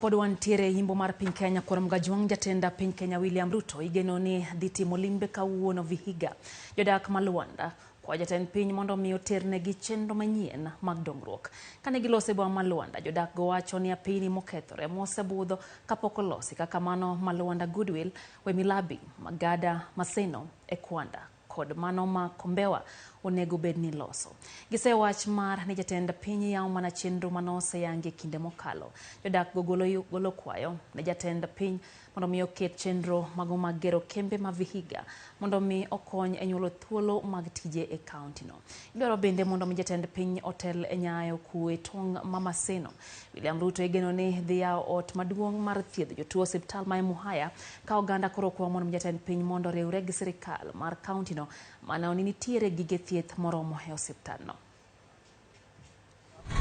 Pod wantiere yimbo mar piny Kenya kuom Gajwang' jatend piny Kenya William Ruto igeno ni dhi timo limbe kawuono Vihiga. Jodak ma Luanda kwa jatend piny mondo mi oternegi chenro manyien mag dongruok. Kane giloso e boma ma Luanda, jodak go wacho ni apini mokethore mosebudho kapok olosi kaka mano ma Luanda Goodwill, Wemilabi, Magada, Maseno, Ekwanda kod mano ma Kombewa onego bed ni loso. Gisewach mar ni jatend piny yawo mana chenro manoseyangi e kinde mokalo. Jodak go golo kwayo ne jatend piny mondo mi oket chenro mago mag gero kembe ma Vihiga mondo mi okony e nyuolo thuolo mag tije e kaunti no. Idwaro bende mondo mi jatend piny otel e nyayo kwe tong' ma Maseno. William Ruto igeno ni dhi yawo ot maduong' mar thiedho jotuo osiptal ma Emuhaya ka oganda koro kwayo mondo mi jatend piny mondo oriwre gi sirikal mar kaunti no maneno ni nitiere gige thieth moromo e osiptal no.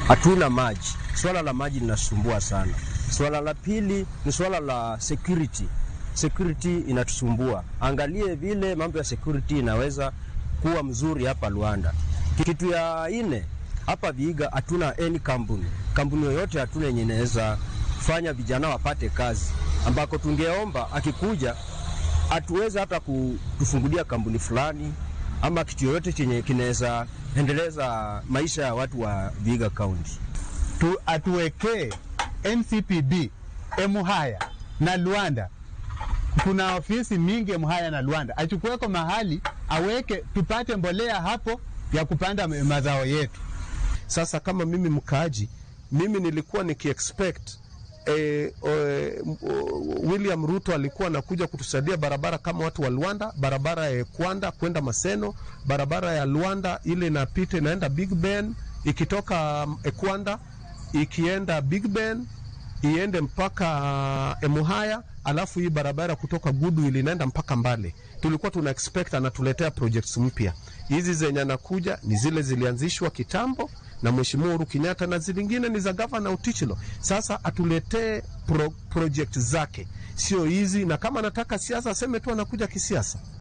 Hatuna maji. Swala la maji linasumbua sana. Swala la pili ni swala la security. Security inatusumbua. Angalie vile mambo ya security inaweza kuwa mzuri hapa Luanda. Kitu ya nne, hapa Vihiga hatuna any kampuni. Kampuni yoyote hatuna yenye inaweza fanya vijana wapate kazi, ambako tungeomba akikuja atuweze hata kutufungulia kampuni fulani ama kitu yoyote chenye kinaweza endeleza maisha ya watu wa Vihiga County. Atuwekee NCPB Emuhaya na Luanda. Kuna ofisi mingi Emuhaya na Luanda, achukueko mahali aweke, tupate mbolea hapo ya kupanda mazao yetu. Sasa kama mimi mkaaji, mimi nilikuwa nikiexpect William Ruto alikuwa anakuja kutusaidia barabara kama watu wa Luanda, barabara ya Kwanda kwenda Maseno, barabara ya Luanda ile inapita inaenda Big Ben, ikitoka Ekwanda ikienda Big Ben iende mpaka Emuhaya, alafu hii barabara kutoka Goodwill inaenda mpaka Mbale. Tulikuwa tuna expect anatuletea projects mpya. Hizi zenye anakuja ni zile zilianzishwa kitambo na Mheshimiwa Uhuru Kenyatta na zingine ni za Gavana Ottichilo. Sasa atuletee project zake, sio hizi, na kama anataka siasa aseme tu anakuja kisiasa.